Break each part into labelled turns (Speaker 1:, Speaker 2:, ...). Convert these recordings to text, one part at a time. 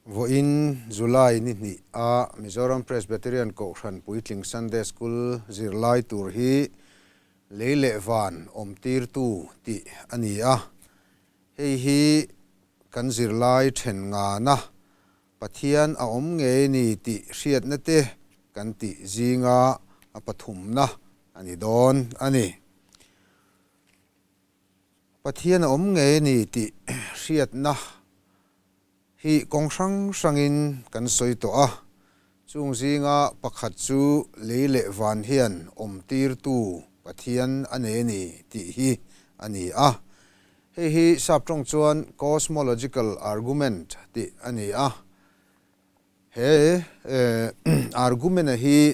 Speaker 1: Vawiin July ni hnih a Mizoram Presbyterian Kohhran Puitling Sunday School zirlai tur hi Lei leh Van awmtirtu tih a ni a. Hei hi kan zirlai then ngana Pathian a awm ngei ni tih hriatna te kan tih zinga a pathumna a ni dawn a ni. Pathian a awm ngei ni tih hriatna hi kawng hrang hrangin kan sawi tawh a, chung zinga pakhat chu lei leh van hian awmtirtu Pathian a nei a ni tih hi a ni a. Hei hi sap tawng chuan cosmological argument tih a ni a. He argument-a hi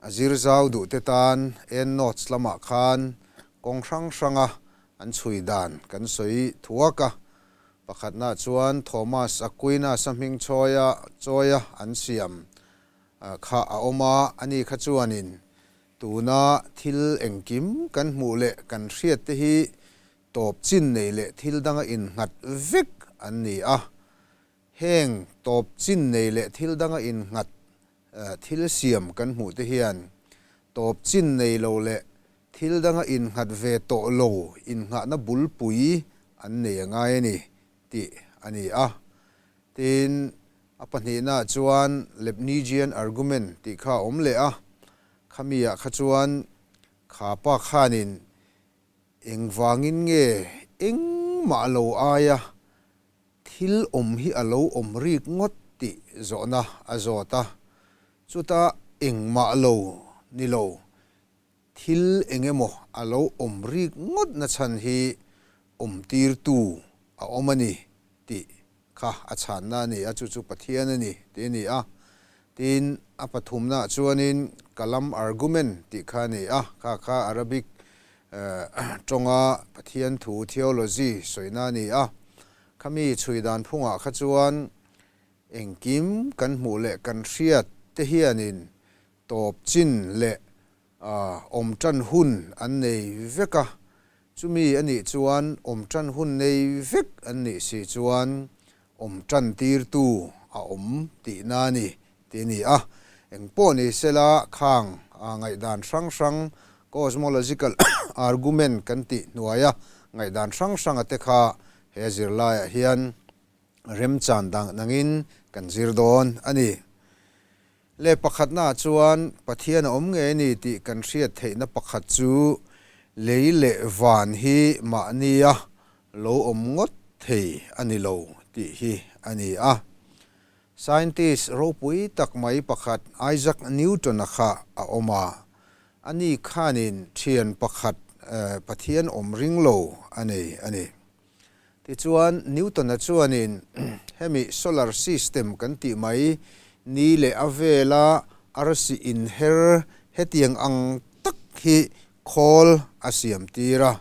Speaker 1: a zir zau duhte tan endnotes lamah khan kawng hrang hranga an chhui dan kan sawi thuak a. Pakhatnaah chuan Thomas Aquinas-a hming chawia chawia an siam kha a awm a, ani kha chuanin Tuna thil engkim kan hmuh leh kan hriat te hi tawp chin nei leh thil danga innghat vek an ni a. Heng tawp chin nei leh thil danga innghat thil siam kan hmuh te hian tawp chin nei lo leh thil danga innghat ve tawh lo innghahna bulpui an nei a ngai a ni tih a ni a. Tin, a pahnihnaah chuan Leibnizian argument tih kha a awm leh a, khamiah kha chuan kha pa khanin engvangin nge engmah lo aia thil awm hi a lo awm rik ngawt tih zawhna a zawt a, chuta engmah lo ni lo thil engemaw a lo awm rik ngawt na chhan hi awmtirtu a awm a ni tih kha a chhanna a ni a, chu chu Pathian a ni tih a ni a. Tin, a pathumnaah chuanin Kalam argument tih kha a ni a, kha kha Arabic tawnga Pathian thu, theology, sawina a ni a. Khami chhui dan phungah kha chuan engkim kan hmuh leh kan hriat te hianin tawp chin leh awm tan hun an nei vek a, chumi a nih chuan awm tan hun nei vek an nih si chuan awm tan tirtu a awm tihna a ni tih a ni a. Engpawh ni sela khang ngaihdan hrang hrang cosmological argument kan tih hnuaia ngaihdan hrang hranga te kha he zirlaiah hian remchan dang dangin kan zir dawn a ni. Leh pakhatnaah chuan Pathian a awm ngei a ni tih kan hriat theihna pakhat chu lei leh van hi mahnia lo awm ngawt thei a ni lo tih hi a ni a. Scientist ropui tak mai pakhat Isaac Newton-a kha a awm a, ani khanin thian pakhat Pathian awm ring lo a nei a ni. Tichuan, Newton-a chuanin hemi solar system kan tih mai ni leh a vela arsi inher hetiang ang tak hi khawl a siam tir a.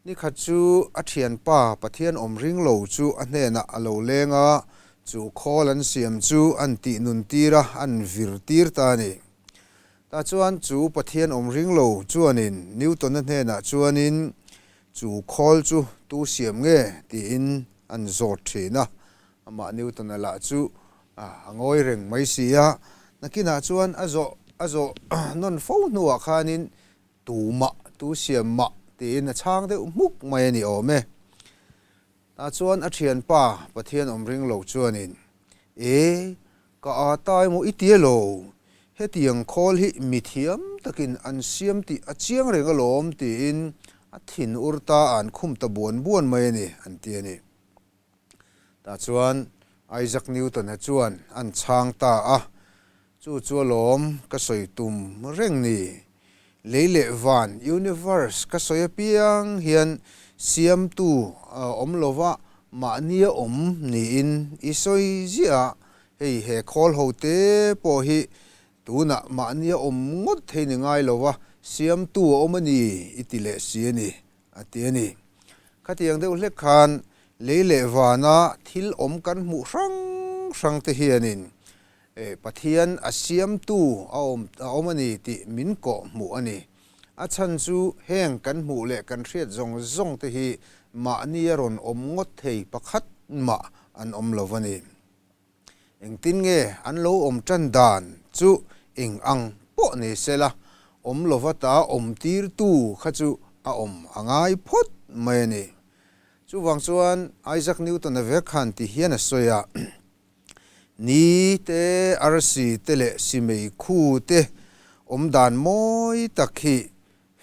Speaker 1: Nikhat chu a thianpa Pathian awm ring lo chu a hnenah a lo leng a, chu khawl an siam chu an tih nun tir a, an vir tir ta a ni. Tah chuan chu Pathian awm ring lo chuanin Newton-a hnenah chuanin Chu khawl chu tu siam nge? tiin an zawt thin a. Amah Newton-a lah chu a ngawi reng mai si a. Nakinah chuan a zawh a zawh nawn fo hnuah khanin tu mah, tu siam mah tiin a chhang deuh hmuk mai a ni awm e. Tah chuan a thianpa Pathian awm ring lo chuanin, E, ka a ta emaw i ti elo? Hetiang khawl hi mi thiam takin an siam tih a chiang reng alawm tiin a thin ur ta a an khum ta buan buan mai a ni, an ti a ni. Tah chuan Isaac Newton-a chuan an chhang ta a, Chu chu alawm ka sawi tum reng ni. Lei leh van, universe, ka sawi apiang hian siamtu awm lova mahnia awm niin i sawi ziah a, hei he khawl ho te pawh hi tunah mahnia awm ngawt thei ni ngai lova siamtu a awm a ni i ti leh si a ni, a ti a ni. Khatiang deuh hlek khan lei leh vana thil awm kan hmuh hrang hrang te hianin Pathian a siamtu a awm a awm a ni tih min kawh hmuh a ni. A chhan chu heng kan hmuh leh kan hriat zawng zawng te hi mahni a rawn awm ngawt thei pakhat mah an awm lo a ni. Engtin nge an lo awm tan dan chu eng ang pawh ni sela, awm lova ta awm tirtu kha chu a awm a ngai phawt mai a ni. Chuvang chuan Isaac Newton-a vek khan ti hian a sawi a, Ni te, arsi te leh simei khu te awm dan mawi tak hi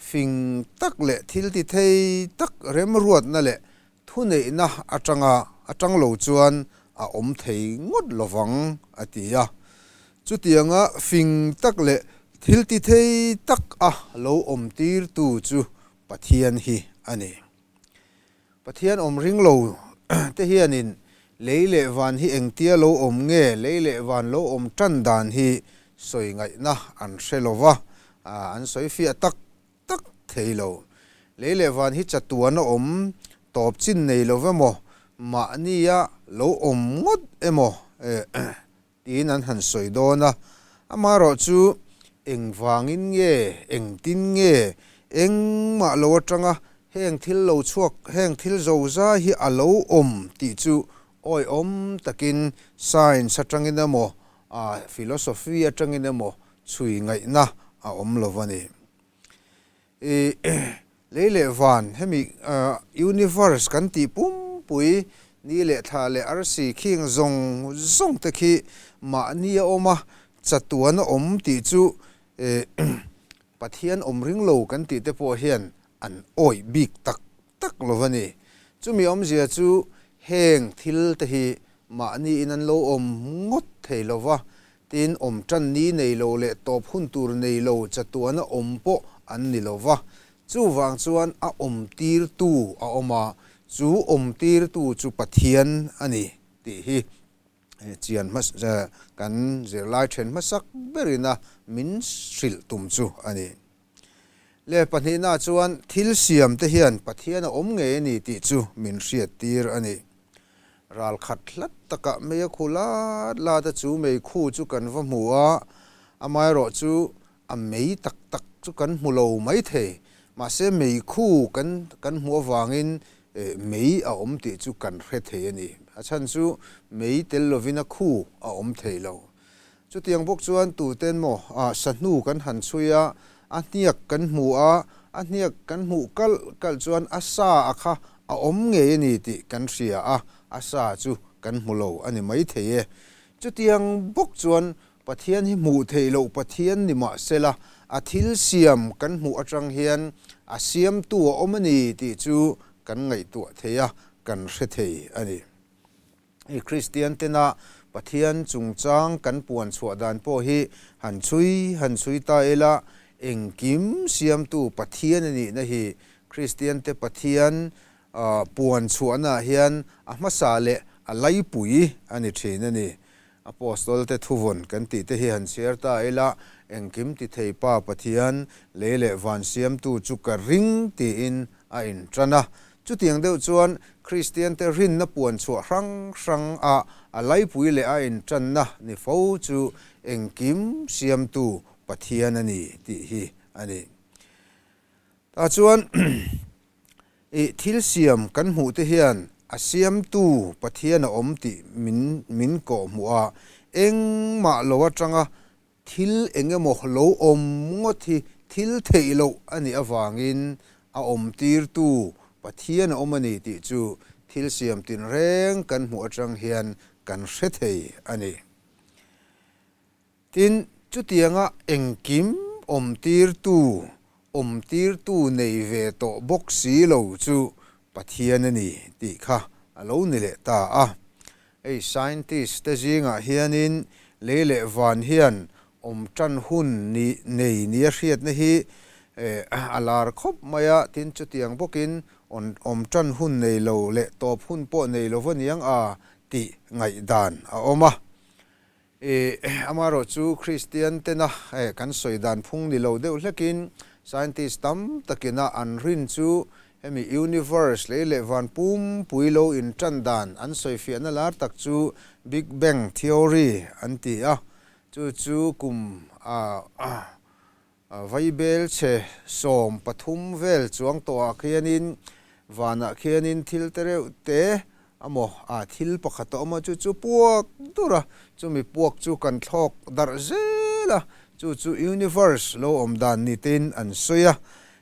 Speaker 1: fing tak leh thil ti thei tak remruatna leh thuneihna atanga atang lo chuan a awm thei ngawt lovang a ti a. Chutianga fing tak leh thil ti thei tak a lo awm tirtu chu Pathian hi a ni. Pathian awm ring lo te hianin lei leh van hi engtia lo awm nge, lei leh van lo awm tan dan hi sawi ngaihna an hre lo va, an sawi fiah tak tak thei lo. Lei leh van hi chatuan a awm tawp chin nei lo emaw, mahnia lo awm ngawt emaw tiin an han sawi dawn a, amaherawh chu engvangin nge, engtin nge, engmah lo atanga heng thil lo chhuak, heng thil zoza hi a lo awm tih chu awihawm takin science atangin emaw, philosophy atangin emaw chhui ngaihna a awm lo a ni. I lei leh van hemi universe kan tih pumpui ni leh thla leh arsi khing zawng zawng te khi mahni a awm a, chatuan a awm tih chu Pathian awm ring lo kan tih te pawh hian an awih bik tak tak lo a ni. Chumi awmzia chu heng thil te hi mahni in an lo awm ngawt thei lo va, Tin, awm tan ni nei lo leh tawp hun tur nei lo chatuana awm pawh an ni lo va. Chuvang chuan a awm tirtu a awm a, chu awm tirtu chu Pathian a ni tih hi chian hmasa kan zirlai then hmasak berina min hrilh tum chu a ni. Leh pahnihna chuan thil siam te hian Pathian a awm ngei a ni tih chu min hriat tir a ni. Ral khat hlat takah mei a khu lat lat a, chu mei khu chu kan va hmu a, amaherawh chu a mei tak tak chu kan hmu lo mai thei. Mahse mei khu kan kan hmuh avangin mei a awm tih chu kan hre thei a ni. A chhan chu mei tel lovin a khu a awm thei lo. Chutiang bawk chuan tuten maw sahnu kan han chhui a, a hniak kan hmu a, a hniak kan hmuh kalh kalh chuan a sa a kha a awm ngei a ni tih kan hria a, a sa chu kan hmu lo a ni maithei e. Chutiang bawk chuan Pathian hi hmuh theih loh Pathian ni mah sela, a thil siam kan hmuh atang hian a siamtu a awm a ni tih chu kan ngaihtuah thei a, kan hre thei a ni. I Kristian tena Pathian chungchang kan puan chhuah dan pawh hi han chhui han chhui ta ila, engkim siamtu Pathian a nihna hi Kristian te Pathian puan chhuahnaah hian a hmasa leh a laipui a ni thin a ni. Apostol te thuvawn kan tih te hi han chhiar ta ila, engkim ti thei Pa Pathian, lei leh van siamtu chu ka ring tiin a intan a. Chutiang deuh chuan Kristiante rinna puan chhuah hrang hrang a a laipui leh a intanna ni fo chu engkim siamtu Pathian a ni tih hi a ni. Tah chuan i thil siam kan hmuh te hian a siamtu Pathian a awm tih min min kawhhmuh a, engmah lo atanga Thil eng emaw lo awm ngawt hi thil theih loh a nih avangin a awmtirtu Pathian a awm a ni tih chu thil siam tinreng kan hmuh atang hian kan hre thei a ni. Tin, chutianga engkim awmtirtu, awmtirtu nei ve tawh bawk si lo chu Pathian a ni tih kha a lo ni leh ta a. Hei scientist te zingah hianin lei leh van hian awm tan hun ni nei nia hriatna hi a lar khawp mai a, tin chutiang bawkin awm tan hun nei lo leh tawp hun pawh nei lo va niang a tih ngaihdan a awm a. Amaherawh chu Kristian tena kan sawi dan phung ni lo deuh hlekin scientist tam takina an rin chu hemi universe lei leh van pumpui lo intan dan an sawifiahna lar tak chu Big Bang Theory an ti a, chu chu kum Vaibel chhe 13 vel chuang tawhah khianin vanah khianin thil te reuh te Amaw a thil pakhat a awm a, chu chu puak dur a, chumi puak chu kan thlawk darh zel a, chu chu universe lo awm dan ni tein an sawi a,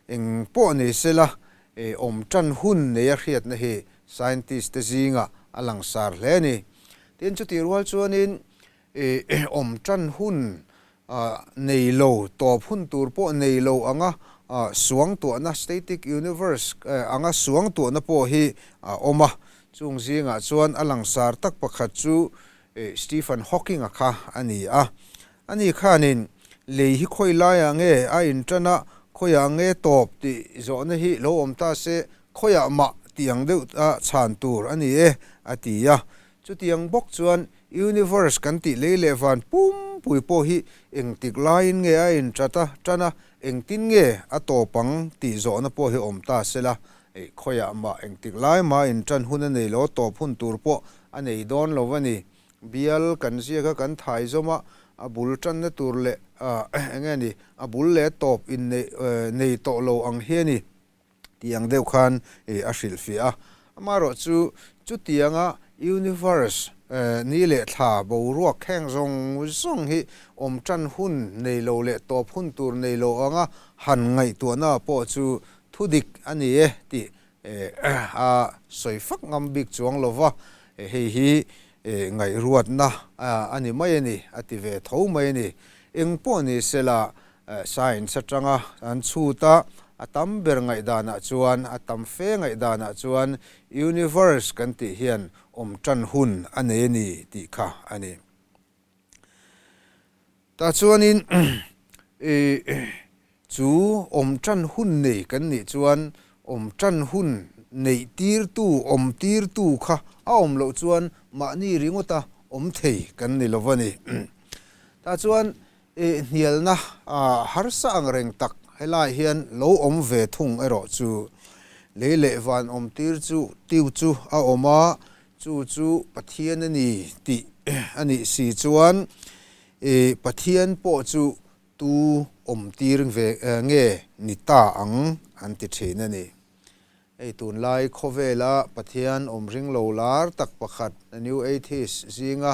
Speaker 1: eng pawh nei sela awm tan hun nei a hriatna hi scientist te zingah a langsar hle a ni. Tin, chutih rual chuanin awm tan hun nei lo, tawp hun tur pawh nei lo anga suangtuahna, static universe, anga suangtuahna pawh hi a awm a. Chung zingah chuan a langsar tak pakhat chu Stephen Hawking-a kha a ni a. Ani khanin lei hi khawi laiah nge a inṭan a, khawiah nge tawp tih zawhna hi lo awm ta se, khawiah mah tih ang deuh a chhan tur a ni e, a ti a. Chutiang bawk chuan Universe kan tih lei leh van pumpui pawh hi engtik laiin nge a inṭat a, ṭan a, engtin nge a tawp ang tih zawhna pawh hi awm ta se la, khawiah mah engtik lai mah inṭan hun a nei lo, tawp hun tur pawh a nei dawn lo a ni. Bial kan ziak a, kan thai zawm a, a bul ṭanna tur leh eng nge ni, a bul leh tawp inneih nei tawh lo ang hi a ni. Tih ang deuh khan a hrilhfiah a. Amaherawh chu chutianga universe ni leh thla boruak kheng zawng zawng hi awm tan hun nei lo leh tawp hun tur nei lo anga han ngaihtuahna pawh chu thudik a ni e tih a sawi fak ngam bik chuang lo va, hei hi ngaihruatna a ni mai a ni a ti ve tho mai a ni. Eng pawh ni sela Science atanga an chhut a, a tam ber ngaihdanah chuan, a tam fe ngaihdanah chuan Universe kan tih hian awm tan hun a nei a ni tih kha a ni. Tah chuanin chu awm tan hun nei kan nih chuan awm tan hun neih tirtu, awm tirtu kha a awm loh chuan mahni ringawta awm thei kan ni lo va ni. Tah chuan I hnialna harsa ang reng tak helai hian lo awm ve thung erawh chu lei leh van awm tir chu tiu chu a awm a, chu chu Pathian a ni tih a nih si chuan i Pathian pawh chu tu awm tir ve nge ni ta ang an ti thin a ni. Hei tunlai khawvela Pathian awm ring lo lar tak pakhat New Atheist zinga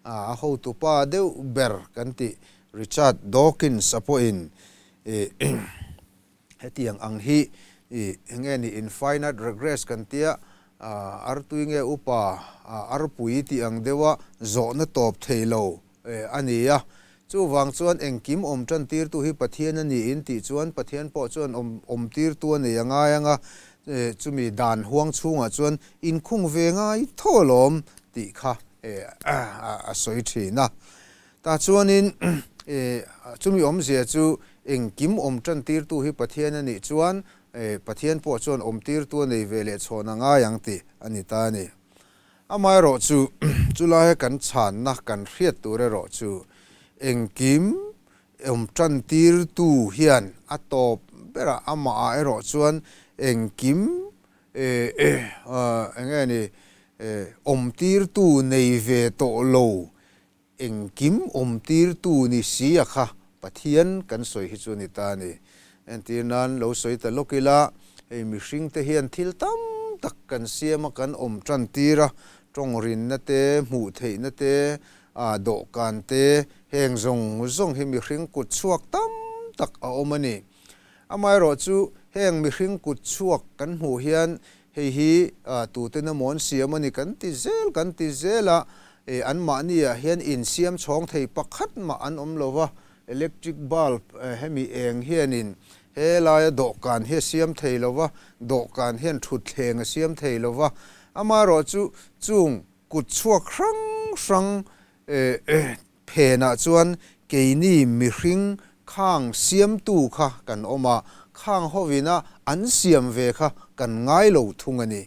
Speaker 1: a hotupa deuh ber kan tih Richard Dawkins a pawhin hetiang ang hi enge ni infinite regress kan tia artui nge upa arpui tih ang deuha zawhna tawp thei lo a ni a. Chuvang chuan engkim awm tan tirtu hi Pathian a ni in tih chuan Pathian pawh chuan awm awm tirtu a nei a ngai ang a, chumi dan huang chhungah chuan inkhung ve ngai tho alawm tih kha a sawi thin a. Tah chuanin chumi awmzia chu engkim awm tan tirtu hi Pathian a nih chuan Pathian pawh chuan awm tirtu a nei ve leh chhawn a ngai ang tih a ni ta a ni. Amaherawh chu, chulaia kan chhanna kan hriat tur erawh chu engkim awm tan tirtu hian a tawp berah amahah erawh chuan engkim eng nge ni awm tirtu nei ve tawh lo Engkim awmtirtu ni si a kha Pathian kan sawi hi chu a ni ta a ni. Entir nan lo sawi ta lawk ila, hei mihringte hian thil tam tak kan siam a, kan awm tan tir a, tawng rinna te, hmuh theihna te, ah dawhkan te, heng zawng zawng hi mihring kut chhuak tam tak a awm a ni. Amaherawhchu heng mihring kut chhuak kan hmuh hian Hei hi tuten emaw an siam a ni kan ti zel kan ti zel a, anmahni ah hian insiam chhawng thei pakhat mah an awm lo va, electric bulb hemi eng hianin helaia dawhkan hi a siam thei lo va, dawhkan hian thutthleng a siam thei lo va, amaherawhchu chung kut chhuak hrang hrang Phenah chuan keini mihring khang siamtu kha kan awm a, khang hovina an siam ve kha kan ngai lo thung a ni.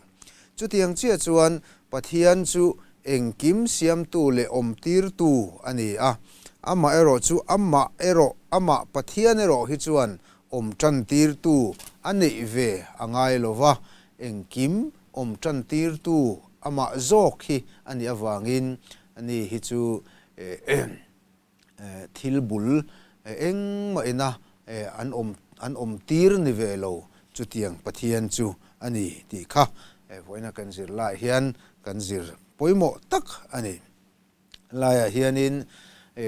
Speaker 1: Chutiang chiah chuan Pathian chu engkim siamtu leh awmtirtu a ni a, amah erawh chu amah erawh amah Pathian erawh hi chuan awm tantirtu a neih ve a ngai lo va, engkim awm tantirtu amah zawk hi a nih avangin Ani hi chu thil bul engmah ina an awm an awm tir ni ve lo chutiang Pathian chu a ni tih kha Vawiina kan zir lai hian kan zir pawimawh tak a ni. Laiah hianin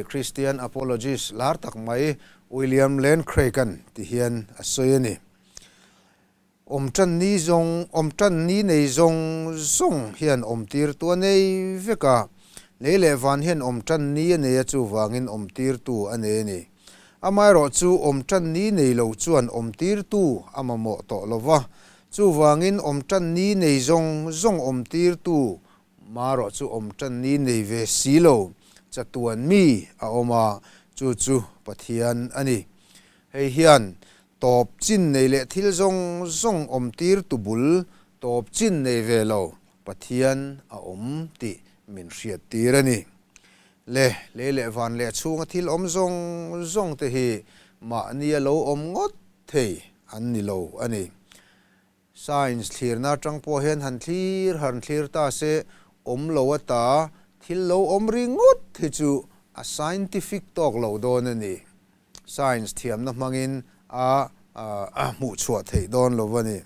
Speaker 1: Christian apologist lar tak mai William Lane Craig-a'n ti hian a sawi a ni. Awm tan ni zawng, awm tan ni nei zawng zawng hian awmtirtu a nei vek a. Lei leh van hian awm tan ni a nei a, chuvangin awmtirtu a nei a ni. Amaherawhchu awm tan ni nei lo chuan awmtirtu a mamawh tawh lo va, chuvangin awm tan ni nei zawng zawng awmtirtu marawh chu awm tan ni nei ve si lo, chatuan mi a awm a, chu chu Pathian a ni. Hei hian tawp chin nei leh thil zawng zawng awm tir tu bul tawp chin nei ve lo Pathian a awm tih min hriat tir a ni. Le, lei leh van leh chhunga thil awm zawng zawng te hi mahni a lo awm ngawt thei an ni lo a ni. Science thlirna atang pawh hian han thlir han thlir ta se, awm lo ata thil lo awm ringawt hi chu a scientific tawk lo dawn a ni. Science thiamna hmangin a hmuh chhuah theih dawn lo a ni.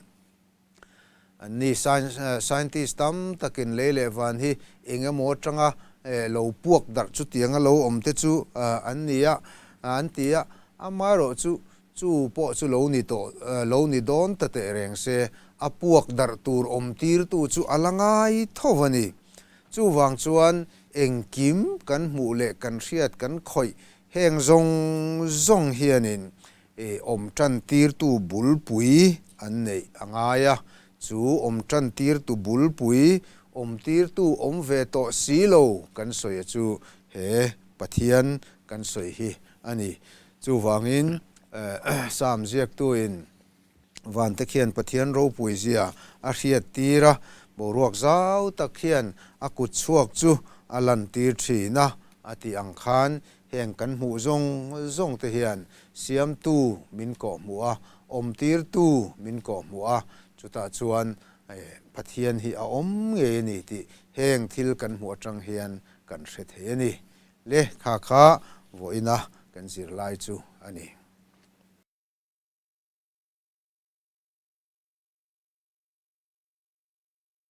Speaker 1: Anni scientist tam takin lei leh van hi eng emaw atanga lo puak darh chutianga lo awm te chu an ni a, an ti a. Amaherawhchu Chu pawh chu lo ni tawh, lo ni dawn ta teh reng se, a puak darh tur awm tirtu chu a la ngai tho a ni. Chuvang chuan engkim kan hmuh leh kan hriat kan khawih heng zawng zawng hianin awm tan tirtu bulpui an neih a ngai a, chu awm tan tirtu bulpui awm tirtu awm ve tawh si lo kan sawi a chu he Pathian kan sawi hi a ni. Chuvangin, Psalm ziaktuin vante khian Pathian ropui zia a hriattir a, boruak zau tak hian a kut chhuak chu a lantir thin a, a tih ang khan heng kan hmuh zawng zawng te hian Siamtu min kawhhmuh a, awmtirtu min kawhhmuh a, chutah chuan Pathian hi a awm ngei a ni tih heng thil kan hmuh atang hian kan hre thei a ni. Le, kha kha vawiina kan zirlai chu a ni.